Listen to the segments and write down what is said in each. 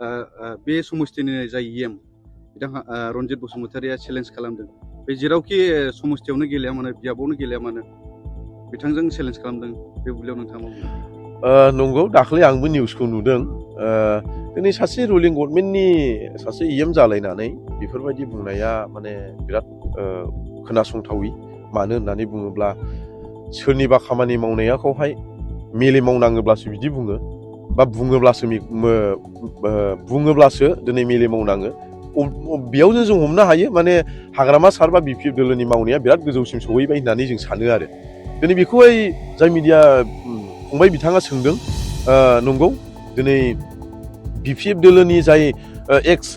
बे समस्थिनि जाय EM बिथाङा रनजित बसुमतारिया चेलेन्ज खालामदों बे जेरावखि समस्थियावनो गेलेया मानो बियाबावनो गेलेया मानो बिथांजों चेलेन्ज खालामदों बे बुब्लियाव नोंथाङा मा बुङो? नंगौ दाख्लै आंबो निउसखौ नुदों दिनै सासे रुलिं गभर्नमेन्टनि सासे EM जालायनानै बेफोरबायदि बुंनाया माने बिराद खोनासंथावि मानो होननानै बुङोब्ला सोरनिबा खामानि मावनायखौहाय मेले मावनाङोब्लासो बिदि बुङो बा बुङोब्लासो दिनै मेले मावनाङो बेयावनो जों हमनो हायो माने हाग्रामा सार बा BPF दोलोनि मावनाया बिराद गोजौसिम सहैबाय होननानै जों सानो आरो दिनै बेखौहाय जाय मिडिया फंबाय बिथाङा सोंदों नंगौ दिनै BPF दोलोनि जाय एक्स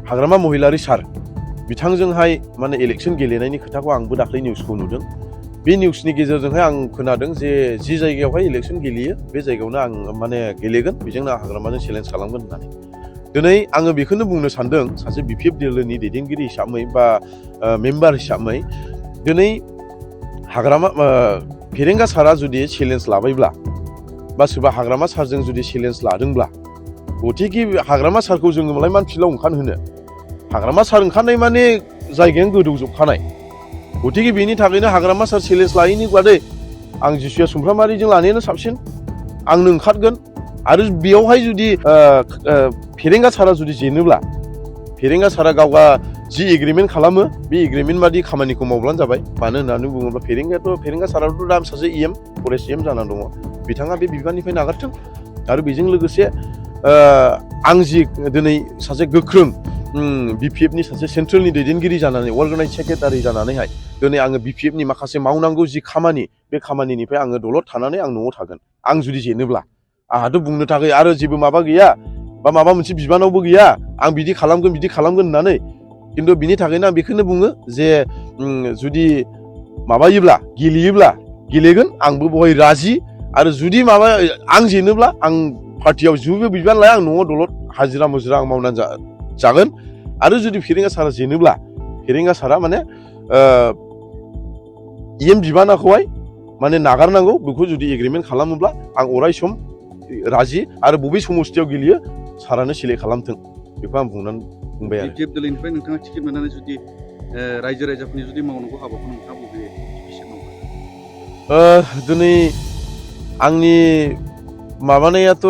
हाग्रामा महिलारि सार बिथांजोंहाय माने इलेक्सन गेलेनायनि खोथाखौ आंबो दाख्लै निउसखौ नुदों बे निउसनि गेजेरजोंहाय आं खोनादों जे जि जायगायावहाय इलेक्सन गेलेयो बे जायगायावनो आं माने गेलेगोन बेजोंनो हाग्रामाजों चेलेन्ज खालामगोन होननानै दिनै आङो बेखौनो बुंनो सानदों सासे BPF दोलोनि दैदेनगिरि हिसाबै बा मेम्बार हिसाबै दिनै हाग्रामा फेरेंगा सारा जुदि चेलेन्ज लाबायब्ला बा सोरबा हाग्रामा सारजों जुदि चेलेन्ज लादोंब्ला गथिखे हाग्रामा सारखौ जोङो मालाय मान फिल्डआव ओंखारहोनो हाग्रामा सार ओंखारनाय माने जायगायानो गोदौजोबखानाय गथिखे बेनि थाखायनो हाग्रामा सार चेलेन्ज लायैनि बादै आं जिसुया सुमफ्रामारिजों लानायानो साबसिन आंनो ओंखारगोन आरो बेयावहाय जुदि फेरेंगा सारा जुदि जेनोब्ला फेरेंगा सारा गावगा जि एग्रिमेन्ट खालामो बे एग्रिमेन्ट बादि खामानिखौ मावब्लानो जाबाय मानो होननानै बुङोब्ला फेरेंगा साराथ' दा सासे EM फरेस्ट EM जानानै दङ बिथाङा बे बिबाननिफ्राय नागारथों आरो बेजों लोगोसे आं जि दिनै सासे गोख्रों BPFनि सासे सेन्ट्रेलनि दैदेनगिरि जानानै अर्गानाइज सेक्रेटारि जानानैहाय दिनै आङो BPFनि माखासे मावनांगौ जि खामानि बे खामानिनिफ्राय आङो दलद थानानै आं न'आव थागोन आं जुदि जेनोब्ला आंहाथ' बुंनो थाखाय आरो जेबो माबा गैया बा माबा मोनसे बिबानावबो गैया आं बिदि खालामगोन होननानै खिन्थु बिनि थाखायनो आं बेखौनो बुङो जे जुदि माबायोब्ला गेलेगोन आंबो बहाय राजि आरो जुदि आं जेनोब्ला आं पार्टियाव जेबो बिबान लाया आं न'आव दलद हाजिरा मुजिरा आं मावनानै जागोन आरो जुदि फेरेंगा सारा जेनोब्ला फेरेंगा सारा माने EM बिबानाखौहाय माने नागारनांगौ बेखौ जुदि एग्रिमेन्ट खालामोब्ला आं अराय सम राजि आरो बबे समस्थियाव गेलेयो सारानो सिलेक्ट खालामथों बेखौ आं बुंबाय आरो BPF दोलोनिफ्राय नोंथाङा टिकेट मोननानै जुदि रायजो राजाफोरनि जुदि मावनांगौ हाबाखौ नोंथाङा बबे डिभिजन मावगोन? दिनै आंनि माबानायाथ'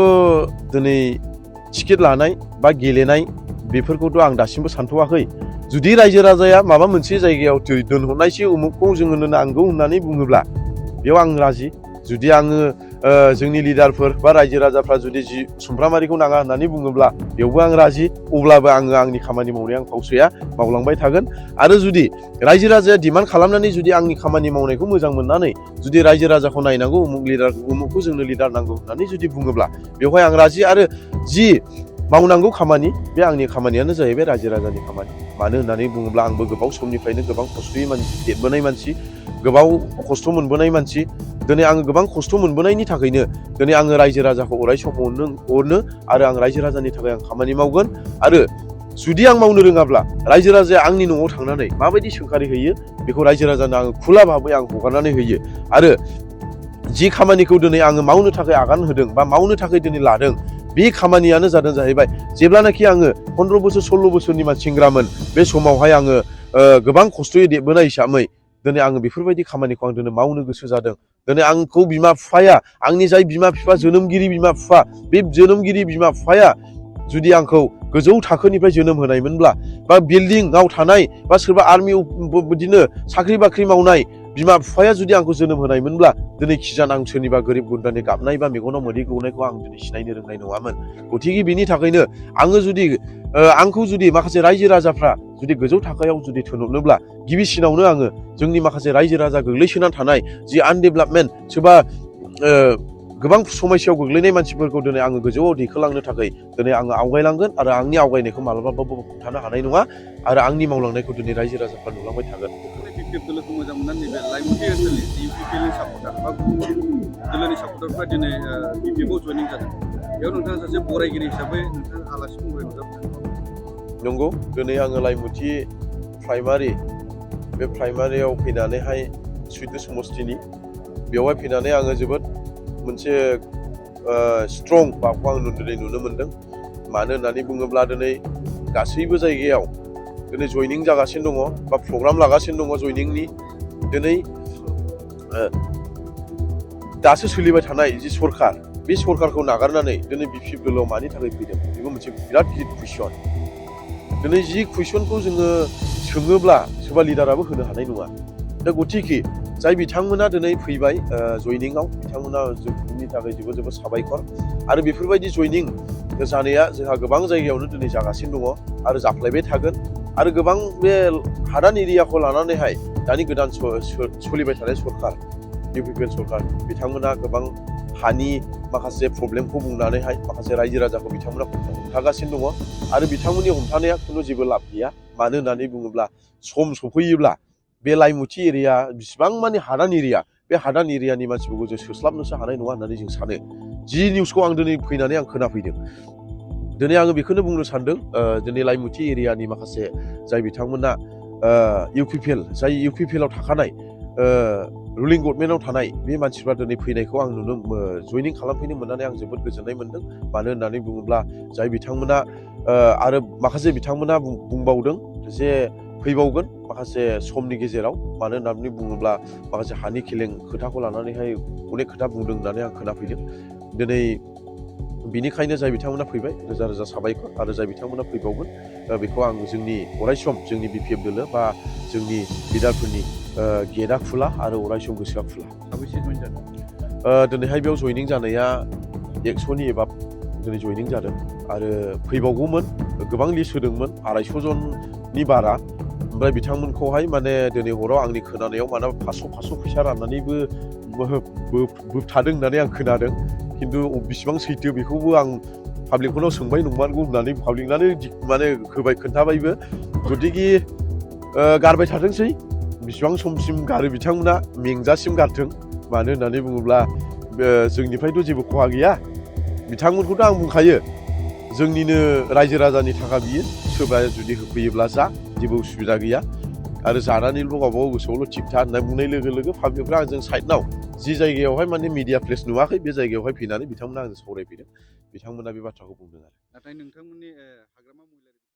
दिनै टिकेट लानाय बा गेलेनाय बेफोरखौथ' आं दासिमबो सानथ'वाखै जुदि रायजो राजाया माबा मोनसे जायगायाव दोनहरनायसो उमुखखौ जोङो नांगौ होननानै बुङोब्ला बेयाव आं राजि जुदि आङो जोंनि लिडारफोर बा रायजो राजाफ्रा जुदि सुमफ्रामारिखौ नाङा होननानै बुङोब्ला बेयावबो आं राजि अब्लाबो आङो आंनि खामानि मावनाया आं फावसैया मावलांबाय थागोन आरो जुदि रायजो राजाया डिमान्ड खालामनानै जुदि आंनि खामानि मावनायखौ मोजां मोननानै जुदि रायजो राजाखौ नायनांगौ उमुखखौ जोंनो लिडार नांगौ होननानै जुदि बुङोब्ला बेवहाय आं राजि आरो जि मावनांगौ खामानि बे आंनि खामानियानो जाहैबाय रायजो राजानि खामानि मानो होननानै बुङोब्ला आंबो गोबाव समनिफ्रायनो गोबां खस्थ'यै देरबोनाय मानसि गोबाव खस्थ' मोनबोनाय मानसि दिनै आङो गोबां खस्थ' मोनबोनायनि थाखायनो दिनै आङो रायजो राजाखौ अराय सम अनो आरो आं रायजो राजानि थाखाय आं खामानि मावगोन आरो जुदि आं मावनो रोङाब्ला रायजो राजाया आंनि न'आव थांनानै माबायदि सोंखारि होयो बेखौ रायजो राजानो आङो खुला भाबै आं हगारनानै होयो आरो जि खामानिखौ दिनै आङो मावनो थाखाय आगान होदों बा मावनो थाखाय दिनै लादों बे खामानियानो जादों जाहैबाय जेब्लानाखि आङो 15 बोसोर 16 बोसोरनि सेंग्रामोन बे समावहाय आङो गोबां खस्थ'यै देरबोनाय हिसाबै दिनै आङो बेफोरबायदि खामानिखौ आं दिनै मावनो गोसो जादों दिनै आंखौ बिमा बिफाया आंनि जाय बिमा बिफा जोनोमगिरि बिमा बिफा बे जोनोमगिरि बिमा बिफाया जुदि आंखौ गोजौ थाखोनिफ्राय जोनोम होनायमोनब्ला बा बिल्डिंआव थानाय बा सोरबा आर्मियाव बिदिनो साख्रि बाख्रि मावनाय बिमा बिफाया जुदि आंखौ जोनोम होनायमोनब्ला दिनै खिजान आं सोरनिबा गोरिब गुन्द्रानि गाबनाय बा मेगनाव मोदै गौनायखौ आं दिनै सिनायनो रोंनाय नङामोन गथिखे बिनि थाखायनो आङो जुदि आंखौ जुदि माखासे रायजो राजाफ्रा जुदि गोजौ थाखोआव जुदि थिनहरनोब्ला गिबिसिनावनो आङो जोंनि माखासे रायजो राजा गोग्लैसोनानै थानाय जि आनडेभेलपमेन्ट सोरबा गोबां समस्यायाव गोग्लैनाय मानसिफोरखौ दिनै आङो गोजौआव दैखोलांनो थाखाय दिनै आङो आवगायलांगोन आरो आंनि आवगायनायखौ मालाबाबो हमथानो हानाय नङा आरो आंनि मावलांनायखौ दिनै रायजो राजाफ्रा नुलांबाय थागोन BPF दोलोखौ मोजां मोननानै नैबे लाइमुथि ओनसोलनि UPPLनि सापर्टार बा गुबुन दोलोनि सापर्टारफ्रा दिनै BPFआव जयनिं जादों बेयाव नोंथाङा सासे बरायगिरि हिसाबै नोंथाङा आलासि महरै नुजाफैदों नंगौ दिनै आङो लाइमुथि प्राइमारि बे प्राइमारियाव फैनानैहाय सुइट समस्थिनि बेवहाय फैनानै आङो जोबोद मोनसे स्ट्रं माबाखौ आं दिनै नुनो मोनदों मानो होननानै बुङोब्ला दिनै गासैबो जायगायाव दिनै जयनिं जागासिनो दङ बा प्रग्राम लागासिनो दङ जयनिंनि दिनै दासो सोलिबाय थानाय जि सरखार बे सरखारखौ नागारनानै दिनै बिपिएफ दोलोआव मानि थाखाय फैदों बेबो मोनसे बिराद गिदिर कुइसन दिनै जि कुइसनखौ जोङो सोङोब्ला सोरबा लिडाराबो होनो हानाय नङा दा गतिके जाय बिथांमोना दिनै फैबाय जयनिंआव बिथांमोना जोंनि थाखाय जोबोद जोबोद साबायखर आरो बेफोरबायदि जयनिं जानाया जोंहा गोबां जायगायावनो दिनै जागासिनो दङ आरो जाफ्लायबाय थागोन आरो गोबां बे हादान एरियाखौ लानानैहाय दानि गोदान सोलिबाय थानाय सरखार इउपिपिएल सरखार बिथांमोना गोबां हानि माखासे प्रब्लेमखौ बुंनानैहाय माखासे रायजो राजाखौ बिथांमोना हमथागासिनो दङ आरो बिथांमोननि हमथानाया खुनु जेबो लाब गैया मानो होननानै बुङोब्ला सम सफैयोब्ला बे लाइमुथि एरिया बिसिबां माने हादान एरिया बे हादान एरियानि मानसिफोरखौ जों सोस्लाबनोसो हानाय नङा होननानै जों सानो जि निउसखौ आं दिनै फैनानै आं खोनाफैदों दिनै आङो बेखौनो बुंनो सानदों दिनै लाइमुथि एरियानि माखासे जाय बिथांमोना इउपिपिएल जाय इउपिपिएलआव थाखानाय रुलिं गभर्नमेन्टआव थानाय बे मानसिफ्रा दिनै फैनायखौ आं जयनिं खालामफैनो मोननानै आं जोबोद गोजोननाय मोनदों मानो होननानै बुङोब्ला जाय बिथांमोना आरो माखासे बिथांमोना बुंबावदों जे फैबावगोन माखासे समनि गेजेराव मानो होननानै बुङोब्ला माखासे हानि खेलें खोथाखौ लानानैहाय अनेक खोथा बुंदों होननानै आं खोनाफैदों दिनै बिनिखायनो जाय बिथांमोना फैबाय रोजा रोजा साबायखर आरो जाय बिथांमोना फैबावगोन बेखौ आं जोंनि अरायसम जोंनि बिपिएफ दोलो बा जोंनि लिडारफोरनि गेटआ खुला आरो अरायसम गोसोआ खुला साबैसे जइन जादों दिनैहाय बेयाव जयनिं जानाया 100नि एबा दिनै जयनिं जादों आरो फैबावगौमोन गोबां लिस्ट होदोंमोन 250 जननि बारा ओमफ्राय बिथांमोनखौहाय माने दिनै हराव आंनि खोनानायाव मानोबा 500 फैसा राननानैबो बोबथादों होननानै आं खोनादों खिन्थु बेसेबां सैथो बेखौबो आं पाब्लिकफोरनाव सोंबाय नंमारगौ होननानै पाब्लिकनानो माने होबाय खोन्थाबायबो गतिके गारबाय थाथोंसै बेसेबां समसिम गारो बिथांमोना मेंजासिम गारथों मानो होननानै बुङोब्ला जोंनिफ्रायथ' जेबो खहा गैया बिथांमोनखौथ' आं बुंखायो जोंनिनो रायजो राजानि थाखा बियो सोरबा जुदि होफैयोब्ला जा जेबो उसुबिदा गैया आरो जानानैल' गावबागाव गोसोआवल' थिग था होनना बुंनाय लोगो लोगो पाब्लिकफ्रा आंजों साइडनाव जि जायगायावहाय माने मिडिया प्लेस नुवाखै बे जायगायावहाय फैनानै बिथांमोना आंजों सावरायफैदों बिथांमोना बे बाथ्राखौ बुंदों आरो नाथाय नोंथांमोननि हाग्रामा